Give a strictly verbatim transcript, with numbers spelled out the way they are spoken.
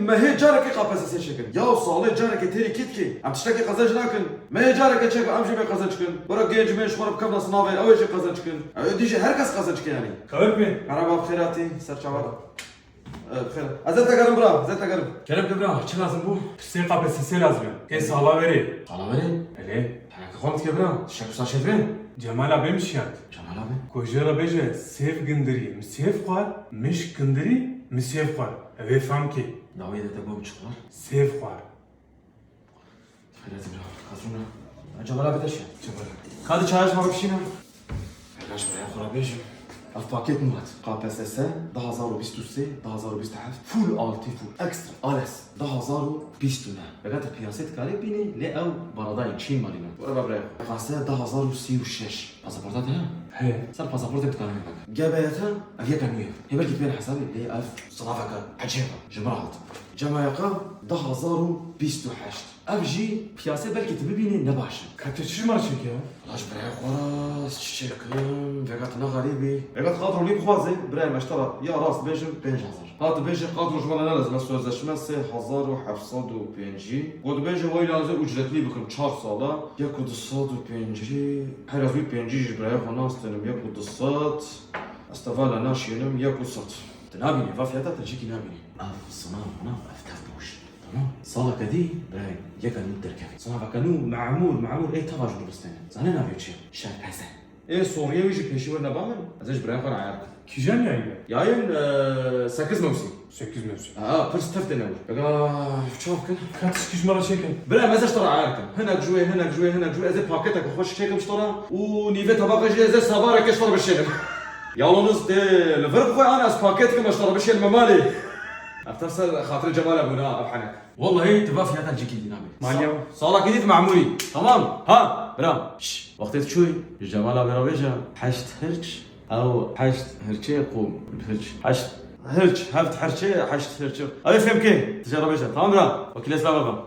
Mehê carekê K P S S çêkin. Ya salê carekê têrî kî dikê? Em tiştekî qezenc nakin. Mehê carekê çêkin, em jî bê qezenc kin. Were genc me ji xwe re bikevna sinavê, ew ê jî qezenc kin. Ew ê dî jî her kes qezenc ke yanî. Xeber pê. Merhaba, bi xêr hatî, ser çava. E, bi xêr. Ez ê te gerim bira, ez ê te gerim. Kerem ke bira, çi lazim bû? Pirsê K P S S lazim e. Ê sala verê. Sala verê? Elê. Teneke xwe dike bira, tiştek wisa çêdibe? Cemal abê min şiyat. Cemal abê? Ku jê re bêje, sêv gindirî, mi sêv xwar, mişk gindirî, mi sêv xwar. Ew ê fam kê. Dawiyê de te got çi xwar? Sêv xwar. Xêret bira, Katrûna. Cemal abê te şiyat. Cemal abê. Ka di çaya ji me re bişîne. Hela ji birayê xwe re bêjim. Ev pakêt nû hat. K P S S, du hazar û bîst û sê, du hazar û bîst û heft, full altı, full extra, ales, du hazar û bîst û neh. Vega te piyasê dikarê bînî, lê ew baradayî Çîn malî ne. Were be birayê xwe. K S du hazar û sî û şeş. Pasaporta te heye? Heye. Ser pasaportê dikarî bike. G B ya te, ev yeka nû ye. Hê belkî dibêne hesabê, lê ev sinaveke ecêb e. Ji min re hat. Cema yeka du hazar û bîst û heşt. Ev jî piyasê belkî tu bibînî ne baş e. Ka tu çi ji me re çêkî ya? Wela ji birayê xwe re ez çi çêkim, vêga tu ne xerîbî. Vêga tu qadro lî bixwazê, birayê me ji te re ya rast bêjim pênc hezar. Ha tu bêjî qadro ji me re ne lezim e, sözleşme sê hezar û heft sed û pêncî. Got dibêje weyla ez ê ucretlî bikim çar sala, yek û du sed û pêncî, her ez wî pêncî ji birayê xwe nastênim, yek û du sed, ez te vala naşînim, yek û sed. Tu nabînî, va fiyata te cîkî nabînî. Ev sinav, nav, ev tev boş. Tamam. Saleke dî, birayê, yeka nû derkevî. Sinaveke nû, memûr, memûr, ê teva ji nû bistêne. Zanî navê çi ye? Şerpeze. Ê soriyê wî jî pêşî werne ba min. Ez ê ji birayê xwe re eyar kim. Kîjan yayîn e? Yayîn, e, sekiz mewsîm. Sekiz mewsîm. Ha, pirs tev têne wir. Vega çav kin. Ka tişkî ji me re çêkin. Birayê, ez ê ji te re eyar kim. Hinek ji wê, hinek ji wê, hinek ji wê. Ez ê paketeke xweş çêkim ji te re. Û nîvê tebaqê jî ez ê sevareke ji te re bişênim. Yalnız dê li vir bixwe an ez paket kim ez te re bişênime malê. Ev tev ser xatirê Cemal e bûna ev henek. Wellahî tu va fiyata cîkî dî nabî. Maliye. Sa-, salakî dî tu memûrî. Tamam. Ha, bira. Şş, wextê tu çûyî, ji Cemal abê re bêje, heşt hirç, ew heşt hirçê qûm, hirç. Heşt hirç, heft hirçê, heşt hirçê. Ew ê fêm kê? Tu jê re bêje. Tamam bira. Wekî lê silav baba.